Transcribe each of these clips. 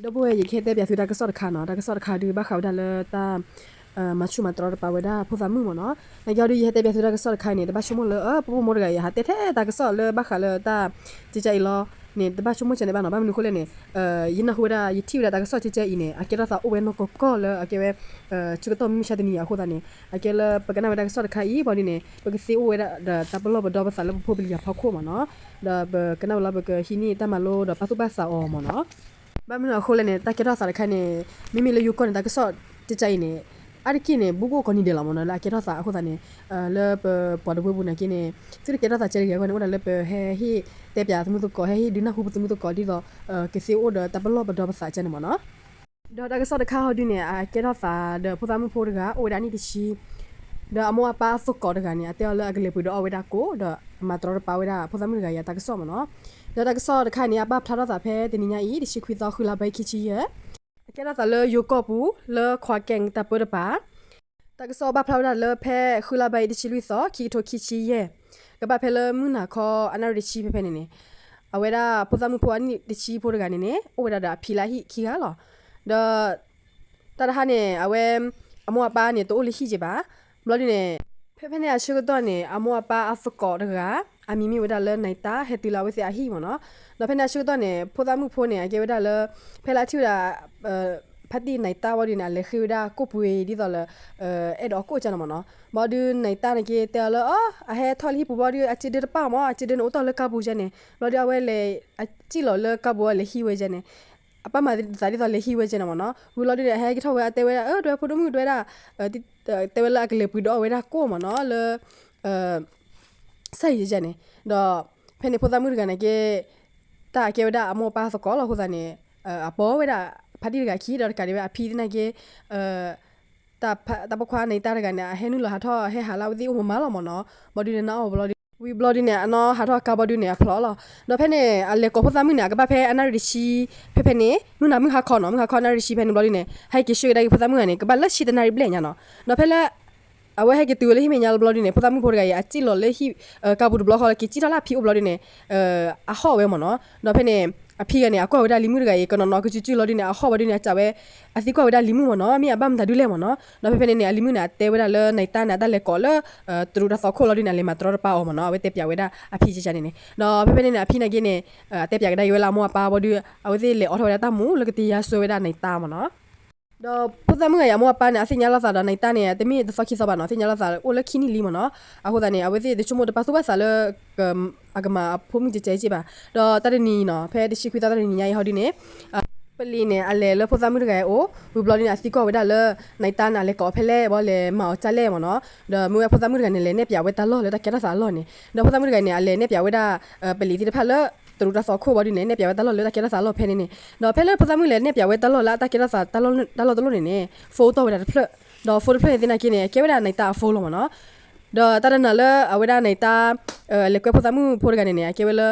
ဒီပုၢ်ဝဲၢ် ယကဟဲတဲပၠးသုတၢ်ကစီၣ်တခါနီၤ. တၢ်ကစီၣ်တခါဒုးဘၣ်ဃးဝဲဒၣ်လၢတၢ် မၤဆူၣ်မၤတြီတပာ်ဝဲဒၣ်ဖိသၣ်မုၣ်မ့ၢ်နီၤ. နာ်က့ဟီဒုး ယဟဲတဲပၠးသုတၢ်ကစီၣ်တခါအံၤန့ၣ် တဘၣ်ဆိကမိၣ်လၢ အ ပမိၢ်တဂၤအံၤ ဟးတဲထဲတၢ်ကစီၣ်လၢဘၣ်ဃးလၢတၢ်ကဲကဲအံၤလီၤန့ၣ် တဘၣ်ဆိကမိၣ်ကဲန့ၣ်ဘၣ်နီၤ. ဘၣ်မနုၤအဃိလဲၣ်န့ၣ် ယနၢ်ဟူဝဲဒၣ် ယထံၣ်ဝဲဒၣ်တၢ်ကစီၣ်ကဲကဲအံၤန့ၣ် အကဲထီၣ်သးအိၣ်ဝဲနီၢ်ကီၢ်ကီၢ်လၢအကဲဝဲ ဆၢကတီၢ်မုၢ်မဆါတနံၤအံၤအဃိသတးန့ၣ် အကဲလၢပကနၣ်ဝဲတၢ်ကစီၣ်တခါအံၤ ဘၣ်ဒုးန့ၣ် ပကသ့အိၣ်ဝဲဒၣ်ဒီးတၢ်ပလီၢ်ပဒီပသးလၢပဖိပလံၤအဖီခိၣ်မ့ၢ်နီၤ. ဒီးပကနၣ်ဝဲလီၤ ပကဟံးန့ၢ်တၢ်မၤလိဒီးပာ်သူၣ်ပာ်သးအီၤမ့ၢ်နီၤ. ဘၣ်မနုၤအဃိလဲၣ်န့ၣ် တၢ်ကဲထီၣ်သးတခါန့ၣ် မ့မ့ၢ်လၢယိၤကီၢ်န့ၣ် တၢ်ကစီၣ်ကဲကဲအံၤန့ၣ် အါတက့ၢ်န့ၣ် ဘူးကအိၣ်ကိးနံၤဒဲးလီၤမ့ၢ်နီၤ လၢအကဲထီၣ်သးအဃိသတးန့ၣ် လၢပပှၤတဝၢပူၤနာ်က့န့ၣ် သုတကဲထီၣ်သးကဲတဂ့ၤအဂီၢ်န့ၣ် အိၣ်ဒၣ်လၢပဟဲဟ့ၣ်တဲပၠးသမူသကိး ဟဲဟ့ၣ်ဒုးနၢ်ဟူပသမူသကိးဒ်သိး ကသ့အိၣ်ဒီးတၢ်ပလီၢ်ပဒီပသးကဲန့ၣ်မ့ၢ်နီၤ. ဒီးတၢ်ကစီၣ်တခါဟီဒုးန့ၣ် အကဲထီၣ်သးဒီးဖိသၣ်မုၣ်ဖိတဂၤ အိၣ်ဝဲဒၣ်အနံၣ်တဆံ ဒီးအမိၢ်အပၢ်အသကိးတဂၤန့ၣ် အတဲအီၤလၢအကလဲၤပှ့ၤဒီးအီၣ်ဝဲဒၣ်ကိၣ် ဒီးအမၤတြီတပာ်ဝဲဒၣ်ဖိသၣ်မုၣ်တဂၤအံၤအတၢ်ကစီၣ်မ့ၢ်နီၤ. ဒီးတၢ်ကစီၣ်တခါန့ၣ် အပာ်ဖျါထီၣ်သးဖဲတနံၤညါအံၤ တဆံခွံသီ ဃုလါဘၢၣ် ခံဆံယဲၢ် အကဲထီၣ်သးလၢယိၤကီၢ်ပူၤ လၢခွါကဲၣ်တၢ်ပၢတပၤ တၢ်ကစီၣ်ဘၣ်ဖျါဝဲဒၣ်လၢဖဲဃုလါဘၢၣ်အံၤ တဆံလွံၢ်သီ ခံကထိခံဆံယဲၢ် ကဘၣ်ဖဲလၢမုၢ်နၤခီအနၣ်ရံၣ်တဆံဖဲဖဲန့ၣ်န့ၣ် အဝဲဒၣ်ဖိသၣ်မုၣ်ဖိအနံၣ်တဆံဖိတဂၤန့ၣ်န့ၣ် အိၣ်ဝဲဒၣ်ဒီးအဖံလၢအဟံၣ်ခံဂၤလီၤ. ဒီး တၢ်တဟါန့ၣ် အဝဲ အမိၢ်အပၢ်န့ၣ် တအိၣ်လၢဟံၣ်က့ဘၣ်. ဘျီဒုးန့ၣ် ဖဲဖဲန့ၣ်အဆၢကတီၢ်န့ၣ် အမိၢ်အပၢ်အသကိးတဂၤ အမံၤမ့ၢ်ဝဲဒၣ်လၢနံၤတၢ် ဟဲတုၤလၢအဝဲသ့ၣ်အဟံၣ်မ့ၢ်နီၤ. ဒီးဖဲန့ၣ်အဆၢကတီၢ်န့ၣ် ဖိသၣ်မုၣ်ဖိန့ၣ် အကဲဝဲဒၣ်လၢ ဖဲလၢအထံၣ်ဝဲဒၣ် ဖါတံၢ်နံၤတၢ်ဝံၤဒုးန့ၣ် အလဲၤဃ့ဝဲဒၣ်ကိၣ်ပှ့ၤဒ်သိးလၢ အဲၣ်ဒိးအီၣ်ကိၣ်ကန့ၣ်မ့ၢ်နီၤ. ဘျီဒုးနံၤတၢ်န့ၣ်က့ တဲအီၤလၢ အ အဟဲထီၣ်လၢဟံၣ်ပူၤဘျီဒုး အစ့ဒၢတပၣ်မ့ၢ် အစ့ဒၢန့ၣ်အိၣ်တ့ၢ်လၢကါပူၤကန့ၣ်. ဘျီဒုးအဝဲလဲၤ အစံၣ်လီၤလၢကါပူၤအလဲၤဟံးဝဲကန့ၣ် အပၢ်မၤသးဒ်သိးလဲၤဟံးဝဲကန့ၣ်မ့ၢ်နီၤ. ဝံၤဘျီဒုးန့ၣ် အဟဲက့ၤထီၣ်ဝဲ အတဲဝဲဒၣ် အၢ တဲဝဲဖိဒိၣ်မုၣ်တဲဝဲဒၣ် တဲဝဲလၢအကလဲၤပှ့ၤဒီးအီၣ်ဝဲဒၣ်ကိၣ်မ့ၢ်နီၤ လၢ စဲအံၤကန့ၣ်. ဒီးဖဲန့ၣ်ဖိသၣ်မုၣ်တဂၤန့ၣ်က့ တၢ်အကဲဝဲဒၣ်အမိၢ်အပၢ်သကိးလီၤအဃိသတးန့ၣ် အပိာ်ဝဲဒၣ်ဖါတံၢ်တဂၤခံ ဒီးတကးဒံးဝဲအဖံသနာ်က့ တၢ်ပိာ်ခွါနံၤတၢ်တဂၤန့ၣ် အဟဲနုာ်လီၤဟးထီၣ်ဟဲဟးလၢအဝဲသ့ၣ်အိၣ်မးမးလီၤမ့ၢ်နီၤ. ဘျီဒုးန့ၣ် နအီၣ်ဘျီဒုး ဝံၤဘျီဒုးန့ၣ် အနီၢ်ဟးထီၣ်ကါဘျီဒုးန့ၣ် အဖျိးလီၤ. ဒီးဖဲန့ၣ် အလဲၤကိးဖိသၣ်မုၣ်န့ၣ် အကဘၣ်ဖဲအနၣ်ရံၣ်တဆံ ဖဲဖဲန့ၣ် မုၢ်နၤမုၢ်ဟါခီနီၤ မုၢ်ဟါခီအနၣ်ရံၣ်တဆံဖဲန့ၣ်ဘျီဒုးန့ၣ် ဟဲက့ၤဆှၢကဒါက့ၤဖိသၣ်မုၣ်တဂၤန့ၣ် ကဘၣ်လၢဆံတနၣ်ရံၣ်ဘျဲၣ်ညါနီၤ. ဒီးဖဲလၢ အဝဲဟဲက့ၤတုၤဝဲလၢဟံၣ်မဲာ်ညါလီၤဘျီဒုးန့ၣ် ဖိသၣ်မုၣ်ဖိတဂၤအံၤ အစံၣ်လီၤလၢဟံၣ် ကါပူၤတဘျီဃီလၢက့ၤစံၣ်ထီၣ်လၢအဖံအိၣ်ဘျီဒုးန့ၣ် အဟီၣ်ဝဲမ့ၢ်နီၤ. ဒီးဖဲန့ၣ် အဖံဂၤန့ၣ် အကွၢ်ဝဲဒၣ်လံၤမုၣ်တဂၤအံၤ ကနီၤနီၤကစုကစုလီၤဒုးန့ၣ် အဟီၣ်ဝဲဒုးန့ၣ် အစံၣ်ဝဲ အသံကွၢ်ဝဲဒၣ်လံၤမုၣ်မ့ၢ်နီၤ မ့ၢ်အဘၣ်မတၤဒုလဲၣ်မ့ၢ်နီၤ. ဒီးဖဲဖဲန့ၣ်န့ၣ် အလံၤမုၣ်န့ၣ် အတဲဝဲဒၣ်လၢနံၤတၢ်န့ၣ် အတၢ်လဲၤကိးလၢ တရူးတၢ်သီခိၣ်လီၤဒုးန့ၣ် အလဲၤမၤတြီတပာ်အီၤမ့ၢ်နီၤ အဝဲတဲပၠးဝဲဒၣ်အဖံကန့ၣ်. ဒီးဖဲဖဲန့ၣ်န့ၣ် အဖံန့ၣ်က့န့ၣ် အတဲပၠးကဒါက့ၤဝဲလၢအမိၢ်အပၢ်ဘျီဒုး အဝဲသ့ၣ်လဲၤအိးထီၣ်ဝဲဒၣ်တၢ်မူလၢကတ့ယါစိဝဲဒၣ်နံၤတၢ်မ့ၢ်နီၤ. ဒီးဖိသၣ်မုၣ်ဂၤအံၤအမိၢ်အပၢ်န့ၣ် အသ့ၣ်ညါလိာ်သးဒီးနံၤတၢ်န့ၣ် တမ့ၢ်တသီခံသီဘၣ်နီၤ သ့ၣ်ညါလိာ်သးအိၣ်လၢခံနံၣ်လံမ့ၢ်နီၤ. အဃိသတးန့ၣ် အဝဲသ့ၣ်တဆိကမိၣ်တပာ်သူၣ်ပာ်သးလၢ အကမၤအဖိမုၣ်ကဲကဲက့ဘၣ်. ဒီးတၢ်တနံၤနီၤ ဖဲတဆံခွံသီတၢ်တနံၤညါအံၤဟီဒုန့ၣ် ပလံၤန့ၣ် အလဲၤလၢဖိသၣ်မုၣ်တဂၤအအိၣ် ဝံၤဘျီဒုန့ၣ် အသံကွၢ်ဝဲဒၣ်လၢ နံၤတၢ်န့ၣ် အလဲၤကိးဖဲလဲၣ် ဘၣ်လဲၤမၤအီၤကၢ်လဲၣ်မ့ၢ်နီၤ. ဒီးမ့ၢ်ဝဲဖိသၣ်မုၣ်တဂၤန့ၣ် လဲၤနဲၣ်ပၠးဝဲတၢ်လီၢ်လၢတၢ်ကဲထီၣ်သးအလီၢ်န့ၣ် ဒီးဖိသၣ်မုၣ်တဂၤန့ၣ် အလဲၤနဲၣ်ပၠးဝဲဒၣ် ပလံၤသ့ၣ်တဖၣ်လၢ တရူးတၢ်သီခိၣ်ဘျီဒုန့ၣ် နဲၣ်ပၠးဝဲတၢ်လီၢ်လၢတၢ်ကဲထီၣ်သးအလီၢ်ဖဲန့ၣ်န့ၣ် ဒီးဖဲလၢဖိသၣ်မုၣ်လဲၤနဲၣ်ပၠးဝဲတၢ်လီၢ်လၢအတၢ်ကဲထီၣ်သးတၢ်လီၢ်တလီၢ်န့ၣ်န့ၣ် ဖိအိၣ်တီၢ်ဝဲဒၣ်တဖျၢၣ် ဒီးဖိတဖျၢၣ်န့ၣ် သနာ်က့န့ၣ် အကဲဝဲဒၣ်နံၤတၢ်အဖိလီၤမ့ၢ်နီၤ. ဒီးတၢ်တနၤလၢအဝဲဒၣ်နံၤတၢ် လဲၤကွဲဖိသၣ်မုၣ်ဖိတဂၤန့ၣ်န့ၣ် အကဲဝဲလၢ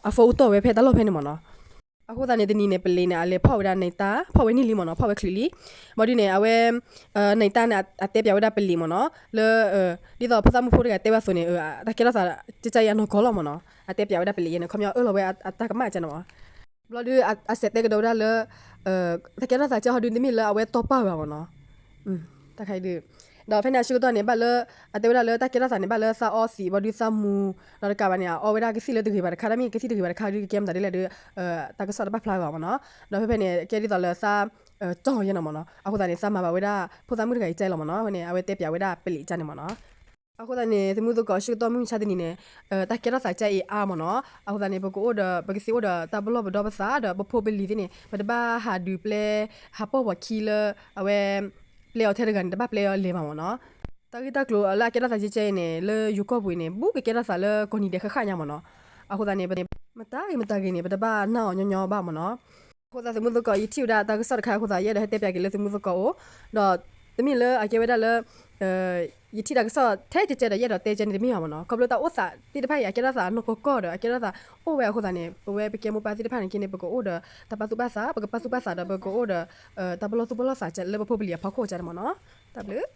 အဖိအိၣ်တီၢ်ဝဲဖဲတၢ်လီၢ်ဖဲန့ၣ်မ့ၢ်နီၤ. အဃိသတးန့ၣ် တနံၤန့ၣ် ပလံၤန့ၣ် အလဲၤဖီၣ်ဝဲဒၣ်နံၤတၢ် ဖီၣ်ဝဲန့ၢ်လံမ့ၢ်နီၤ ဖီၣ်ဝဲချုးလံ. ဘျီဒုန့ၣ် အဝဲ နံၤတၢ်န့ၣ် အတဲပၠးဝဲဒၣ်ပလံၤမ့ၢ်နီၤ လၢ ဒ်သိးဖိသၣ်မုၣ်ဖိတဂၤတဲဝဲအသိးန့ၣ် တၢ်ကဲထီၣ်သး ကကဲအံၤအနီၢ်ကီၢ်လီၤမ့ၢ်နီၤ အတဲပၠးဝဲဒၣ်ပလံၤယဲန့ၣ် ခီပညီအၢၣ်လီၤဝဲအတၢ်ကမၣ်ကန့ၣ်မ့ၢ် ဘျီဒု အစဲးတဲကဒီးဝဲဒၣ်လၢ တၢ်ကဲထီၣ်သးကဲဟီဒုတမ့ၢ်လၢအဝဲတီၢ်ပာ်ဝဲဘၣ်မ့ၢ်နီၤ. တၢ်ခါအံၤဒု ဒီးဖဲန့ၣ်အဆၢကတီၢ်န့ၣ် ဘၣ်လၢ အတဲဝဲဒၣ်လၢတၢ်ကဲထီၣ်သးန့ၣ် ဘၣ်လၢသးအီသံးဘျီဒုသးမူ ဒီးတကးဘၣ်န့ၣ် အအီဝဲဒၣ်ကသံၣ်လၢတဂ့ၤဘၣ်တခါ တၢ်မ့ၢ်ကသံၣ်တဂ့ၤဘၣ်တခါဒု ကကဲမတၤဒ်လဲၣ်ဒု တၢ်ကစီၣ်တဘၣ်ဖျါဝဲဘၣ်မ့ၢ်နီၤ. ဒီးဖဲဖဲန့ၣ် ကဲဒ်သိးလၢသး ကၠီၣ်ယဲန့ၣ်မ့ၢ်နီၤ အဃိသတးန့ၣ် သးမၤဘၣ်ဝဲဒၣ် ဖိသၣ်မုၣ်တဂၤအံၤကၠဲလီၤမ့ၢ်နီၤ ဖဲန့ၣ် အဝဲတဲပၠးဝဲဒၣ်ပလံၤကန့ၣ်မ့ၢ်နီၤ. အဃိသတးန့ၣ် သုးမုၢ်သကိး ဆၢကတီၢ်မုၢ်မဆါတနံၤန့ၣ် တၢ်ကဲထီၣ်သးကဲအံၤအါမ့ၢ်နီၤ အဃိသတးန့ၣ် ပကအိၣ်ဒီး ပကသ့အိၣ်ဒီးတၢ်ပလီၢ်ပဒီပသးဒီး ပဖိပလံၤသ့ၣ်န့ၣ် ပတဘၣ်ဟးဒုးပျဲ ဟးပိာ်ပှၤခံလၢ အဝဲ ပျဲအီၤထဲတဂၤန့ၣ် တဘၣ်ပျဲအီၤလဲၤဘၣ်မ့ၢ်နီၤ. တၢ်ဂ့ၢ်တၢ်ကျိၤလၢအကဲထီၣ်သးကဲကဲအံၤန့ၣ် လၢယိၤကီၢ်ပူၤအံၤန့ၣ် ဘူးကကဲထီၣ်သးလၢကိးနံၤဒဲးဃၣ်ဃၣ်ညါမ့ၢ်နီၤ. အဃိသတးန့ၣ် မတၤဂ့ၤမတၤဂ့ၤန့ၣ် ပတဘၣ်နၢ်အီၤညီညီဘၣ်မ့ၢ်နီၤ. အဃိသတးသုးမုၢ်သကိး ယထံၣ်ဝဲဒၣ်တၢ်ကစီၣ်တခါအဃိသတး ယအဲၣ်ဒိးဟဲတဲပၠးက့ၤလၢသုးမုၢ်သကိးအိၣ် ဒီးတမ့ၢ်လၢအကဲဝဲဒၣ်လၢ ယထံၣ်တၢ်ကစီၣ်ထဲကဲကဲဒီး ယအဲၣ်ဒိးတဲကဲန့ၣ်တမ့ၢ်ဘၣ်မ့ၢ်နီၤ. ခီဖျိတၢ်အိၣ်သးသ့ၣ်တဖၣ်အံၤ အကဲထီၣ်သးနီၢ်ကီၢ်ကီၢ်ဒီး အကဲထီၣ်သးအိၣ်ဝဲအဃိသတးန့ၣ် ပဝဲပကဲမိၢ်ပၢ်သ့ၣ်တဖၣ်န့ၣ်က့န့ၣ် ပကအိၣ်ဒီးတၢ်ပာ်သူၣ်ပာ်သး ပကပာ်သူၣ်ပာ်သးဒီး ပကအိၣ်ဒီး တၢ်ပလီၢ်သူၣ်ပလီၢ်သးလၢပဖိပလံၤအဖီခိၣ်ကန့ၣ်မ့ၢ်နီၤ. တၢ်ဘျုး